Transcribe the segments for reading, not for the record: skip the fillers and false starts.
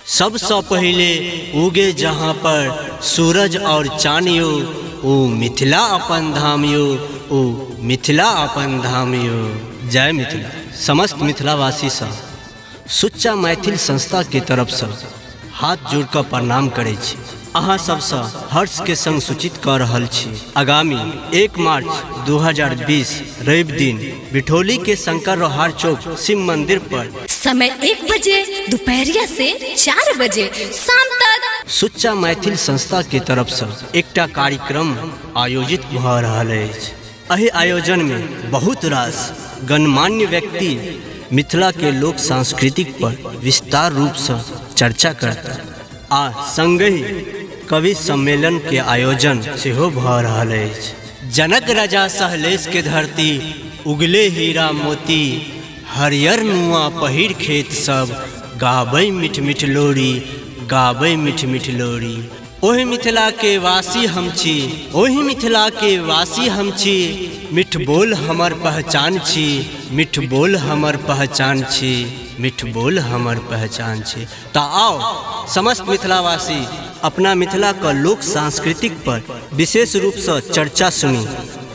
सबसँ पहिले उगे जहाँ पर सूरज और चान यो, ओ मिथिला अपन धाम यो, ओ मिथिला अपन धाम यो। जय मिथिला। समस्त मिथिलावासीसँ सुच्चा मैथिल संस्था के तरफसँ हाथ जोड़ कऽ प्रणाम करै छी। अहाँ सबसँ हर्ष के संग सूचित कऽ रहल छी, आगामी 1 मार्च 2020 रवि दिन बिठौली के शंकर रोहार चौक शिव मंदिर पर समय 1 बजे दोपहरिया से 4 बजे शाम तक सुच्चा मैथिल संस्था के तरफसँ एकटा कार्यक्रम आयोजित भऽ रहल अछि। एहि आयोजन में बहुत रास गणमान्य व्यक्ति मिथिला के लोक सांस्कृतिक पर विस्तार रूप से चर्चा करता आ संगहि कवि सम्मेलन के आयोजन सेहो भऽ रहल अछि। जनक राजा सहलेश के धरती उगले हीरा मोती, हरियर नुआ पहिर खेत सब गाबै मिठ मिठ लोरी, गाबै मिठ मिठ लोरी। ओहि मिथिला के वासी हम छी, ओहि मिथिला के वासी हम छी, मिठ बोल हमर पहचान छी, मिठ बोल हमर पहचान छी, मिठ बोल हमर पहचान छी। तऽ आओ समस्त मिथिलावासी अपना मिथिला के लोक सांस्कृतिक पर विशेष रूपसँ चर्चा सुनी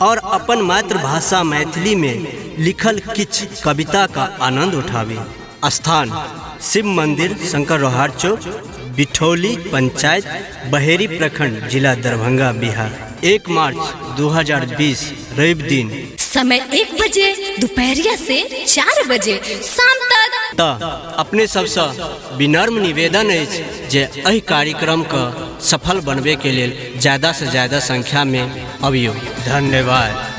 और अपन मातृभाषा मैथिली में लिखल किछु कविता का आनंद उठाबी। स्थान शिव मंदिर, शंकर रोहार चौक, बिठौली पंचायत, बहेरी प्रखंड, जिला दरभंगा, बिहार। 1 मार्च 2020 रवि दिन समय 1 बजे दोपहरिया से 4 बजे शाम तक। तऽ अपने सबसँ विनम्र निवेदन अछि जे एहि कार्यक्रमके सफल बनबैके लेल ज़्यादासँ ज़्यादा संख्यामे अबियौ। धन्यवाद।